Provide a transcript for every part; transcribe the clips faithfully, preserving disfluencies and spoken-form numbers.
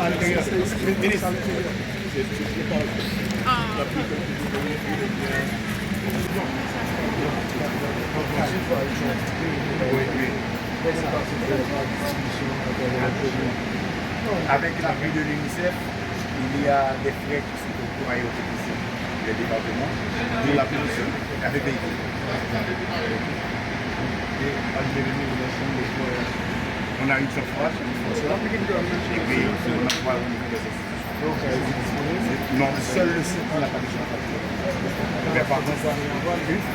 Minis. Avec l'appui de l'UNICEF, il y a des frères qui sont octroyés au T P C, le département, de la production avec véhicule. On a une surface, une foncière, et puis on envoie au niveau des institutions. Non, seul le site n'a pas de surface. Mais par contre,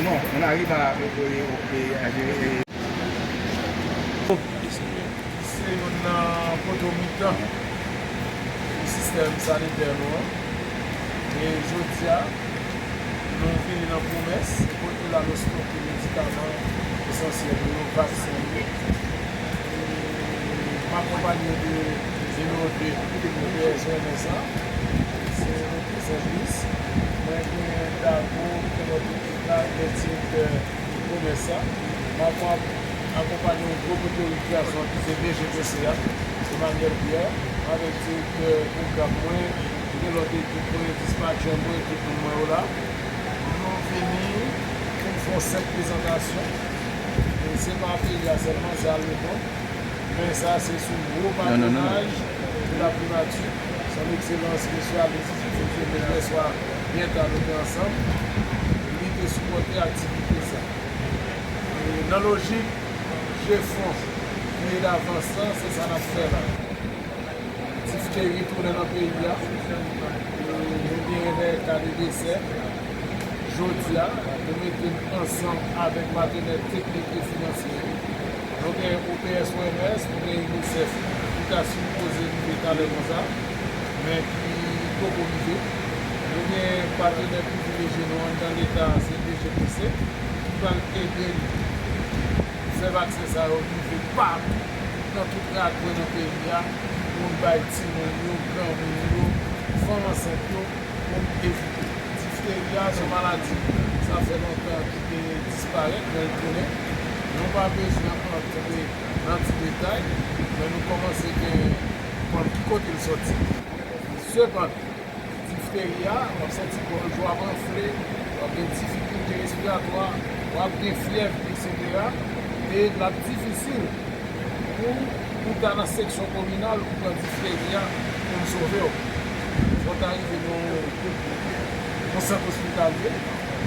non, on arrive à, à gérer. Se youn nan poto mitan pou sistèm sanitè nou an. E jodi a, nou vini nan pwomès, kote la nou stoke medikaman esansyèl yo, vaksen yo. E m akonpanye de nimewo de O P S O M S la, se Senplis. Mwen gen Dago, Kenneth Lucas, gen direktè pwomès la. M ap akonpanye yon gwo poto migrasyon ki se D G P C a, Emmanuel Pierre, avèk direktè pwogram mwen, gen lòt ekip mwen, dispatchè mwen, ekip moun mwen yo la. Nou vini pou n fè yon senp prezantasyon. E se pa peyi a sèlman, se a lemonn. Men sa se sou wo patwonaj de la primati, Son Egzelans Mesye Alexis Dupuy Meleswa, byen ta nou te ansanm, li te sipòte aktivite sa. E nan lojik jefon, pye davans lan, se sa n ap fè la. Difteri tounen nan peyi a. E nou genyen de ka de desè. Jodi a, nou mete n ansanm avèk patenè teknik e finansye yo. Nou gen O P S O M S, nou gen UNICEF, ki ta sipoze rive talè konsa, men ki poko rive. Nou gen patenè privilejye nou anndan Leta, se D G P C, ki pral ede n fè vaksen sa yo rive patou, nan tout rakwen nan peyi a, pou n bay timoun yo, granmoun yo, fanm ansent yo, pou n evite. Difteri a se yon maladi, sa fè lontan ki te disparèt, men l tounen. Nou pa bezwen antre nan ti detay, men nou kòmanse gen konn ki kote l soti. Sepandan, difteri a, w ap santi gòj ou ap anfle, w ap gen difikilte respiratwa, w ap gen fyèv, etsetera. E l ap difisil pou ou ta nan seksyon kominal, ou pran difteri a pou n sove w. Fò w ta rive nan yon sant ospitalye,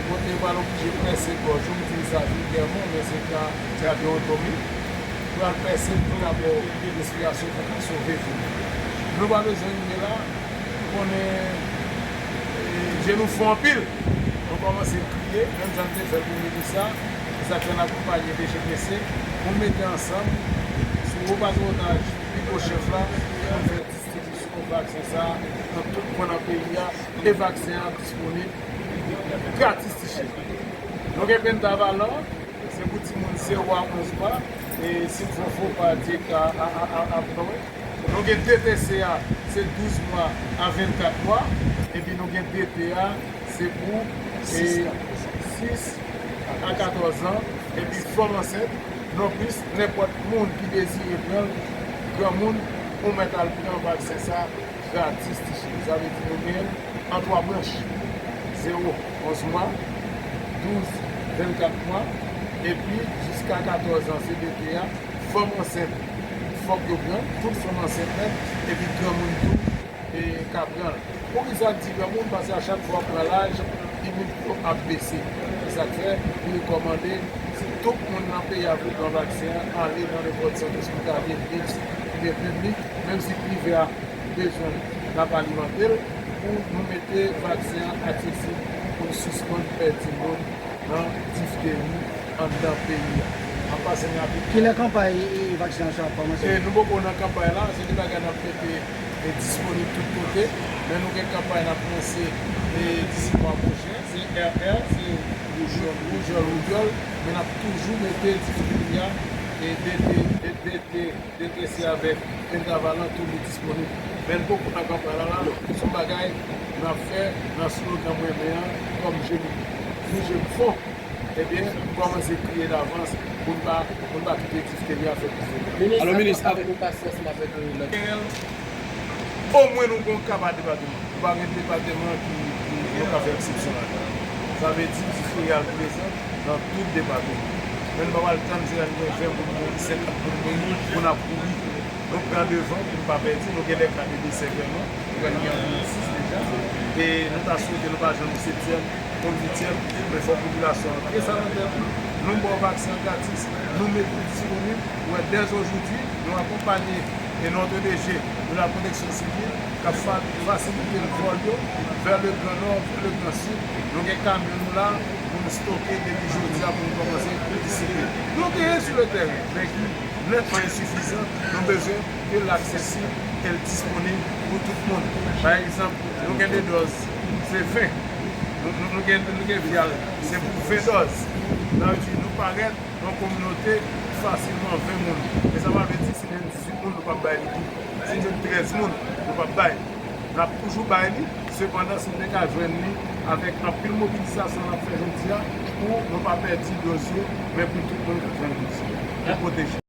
kote yo pral oblije pèse gòj ou, m di l sa vilgèman, men se ka trakeotomi, pral pèse l pou ta ba w respirasyon pou ka sove vi w. Nou pa bezwen rive la, ou konnen, e, je nou fon anpil. Nou kòmanse kriye, menm jan n te fè l pou Melissa, se sa k fè n akonpanye D G P C pou n mete ansanm sou wo patwonaj pi wo chèf la, pou n fè distribisyon vaksen sa a nan tout kwen nan peyi a, e vaksen an ap disponib gratis ti cheri. Nou gen Pentavalent, se pou timoun zewo a onz mwa, e si m fè fo pa, Dyeka ap ban mwen. Nou gen D T C a, se douz mwa a vennkat mwa, epi nou gen D T a, se pou, e, sis a katòz an, epi fanm ansent, nonplis, nenpòt moun ki dezire pran l, granmoun, ou mèt al pran vaksen sa gratis ti cheri. Sa vle di nou gen l an twa branch, zewo, onz mwa, douz, vennkat mwa, epi jiska katòz an, se D T a, fanm ansent, fòk yo pran, tout fanm ansent nèt, epi granmoun tou, e, ka pran l. Poukisa n di granmoun? Paske a chak fwa w pran laj, imit yo ap bese. Se sa k fè, li rekòmande, si tout moun nan peyi a vle pran vaksen an, ale nan nenpòt sant ospitalye, miks oubyen piblik, menm si prive a bezwen l, n ap alimante l pou nou mete vaksen an aksesib pou n sispann pèdi moun nan difteri anndan peyi a. M ap pase n rapid. Kilè kanpay, e, vaksen an sa ap kòmanse? E, nou poko nan kanpay la, se de bagay n ap mete, e, disponib tout kote, men nou gen kanpay n ap lanse, e, disi mwa pwochen, se R R, se woujòl, woujòl, woujòl, men n ap toujou mete difteri a, e, D T, e, D T, D T C avèk Pentavalent toujou disponib. Men n poko nan kanpay la, la, se yon bagay n ap fè nan slogan mwen renmen an, kòm je m, nou je m fon, ebyen, n kòmanse kriye davans pou n pa, pou n pa kite difteri a fè plis de dega. Alò, minis, avèk nou pase ansanm avèk, e, lòt. Gen l, Omwen nou gen yon ka pa depatman. Nou pa gen depatman ki, ki nou ka fè eksepsyon ladan. Sa vle di, Difrial prezan nan tout depatman. Men nou pa pral tann jiska nou gen ven moun mouri, senkant moun mouri pou n ap kouri. Nou pran devan pou n pa pèdi. Nou gen de ka de desè vrèman. Nou pran gen yon sis deja. E nou ta swete nou pa jwenn yon setyèm konm dityèm, men fòk popilasyon an gen sa nan tèt li. Nou ba w vaksen an gratis, nou met nou disponib. Ou wè, dè ojodi, nou akonpanye e Notre D G, nou la pwoteksyon sivil, k ap fa-, fasilite l vòl yo vè le Gran Nò, vè le Gran Sid. Nou gen kamyon nou la pou nou stoke depi jodi a pou nou kòmanse distribye. Nou genyen sou le teren, men ki nètman ensifizan. Nou bezwen ke l aksesib, ke l disponib pou tout moun. Pa egzanp, nou gen de dòz, se ven. Nou, nou, nou gen, nou gen vyal, se pou ven dòz. Sa vle di, nou parèt nan kominote fasilman ven moun. Men sa pa vle di, si nou jwenn dizuit moun, nou p ap bay li tou. Si nou jwenn trèz moun, nou p ap bay. N ap toujou bay li, sepandan, si nou te ka jwenn li avèk anpil mobilizasyon n ap fè jodi a, pou nou pa pèdi dòz yo, men pou tout moun ka jwenn dòz yo. Pou pwoteje.